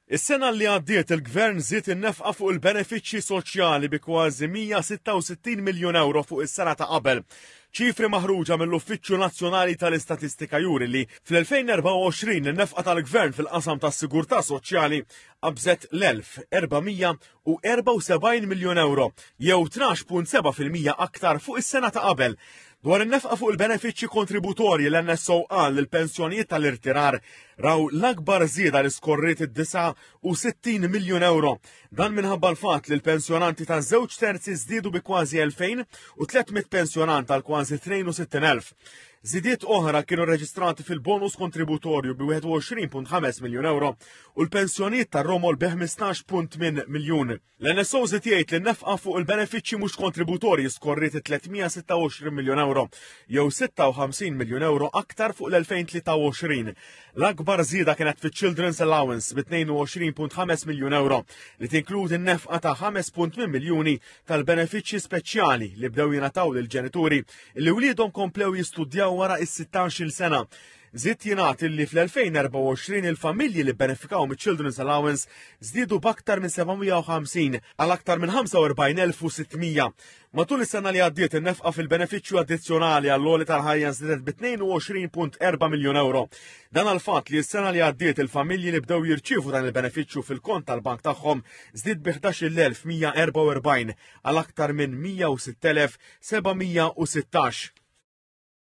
Is-sena li għaddiet il-Gvern żied in-nefqa fuq il-benefiċċji soċjali bi kważi 166 miljun ewro fuq is-sena ta' qabel. Ċifri maħruġa mill-Uffiċċju Nazzjonali tal-Istatistika juri li fl-2024 in-nefqa tal-Gvern fil-qasam tas-sigurtà soċjali qabżet l-1474 miljun ewro, jew 12.7% aktar fuq is-sena ta' qabel. Dwar in-nefqa fuq il-benefiċċji kontributorji l-NSO qal li l-pensjonijiet tal-irtirar raw l-akbar żieda li skorriet id-69 miljun ewro. Dan minħabba l-fatt li l-pensjonanti ta' żewġ terzi żdiedu bi kważi 2300 pensjonant għal kważi 62,000. Żidiet oħra kienu reġistrati fil-bonus kontributorju bi 21.5 miljun ewro u l-pensjonijiet tar-romol bi 15.8 miljun. L-NSO żied jgħid li n-nefqa fuq il-benefiċċji mhux kontributorji skorriet 326 miljun ewro jew 56 miljun ewro aktar fuq l-2023. L-akbar żieda kienet fiċ-Children's Allowance bi 22.5 miljun ewro li tinkludi n-nefqa ta' 5.8 miljuni tal-benefiċċji speċjali li bdew jingħataw lill-ġenituri li wliedhom komplew jistudjaw wara is-16-il sena. Żied jingħad li fl-2024 il-familji li benefikaw miċ-Children's Allowance żdiedu b'aktar minn 750 għal aktar minn 45,600. Matul is-sena li għaddiet in-nefqa fil-benefiċċju addizzjonali għall-għoli tal-ħajja żdiedet bi 22.4 miljun ewro. Dan għal fatt li s-sena li għaddiet il-familji li bdew jirċievu dan il-benefiċċju fil-kont tal-bank tagħhom żdied bi 11,144 għal aktar minn 106,716.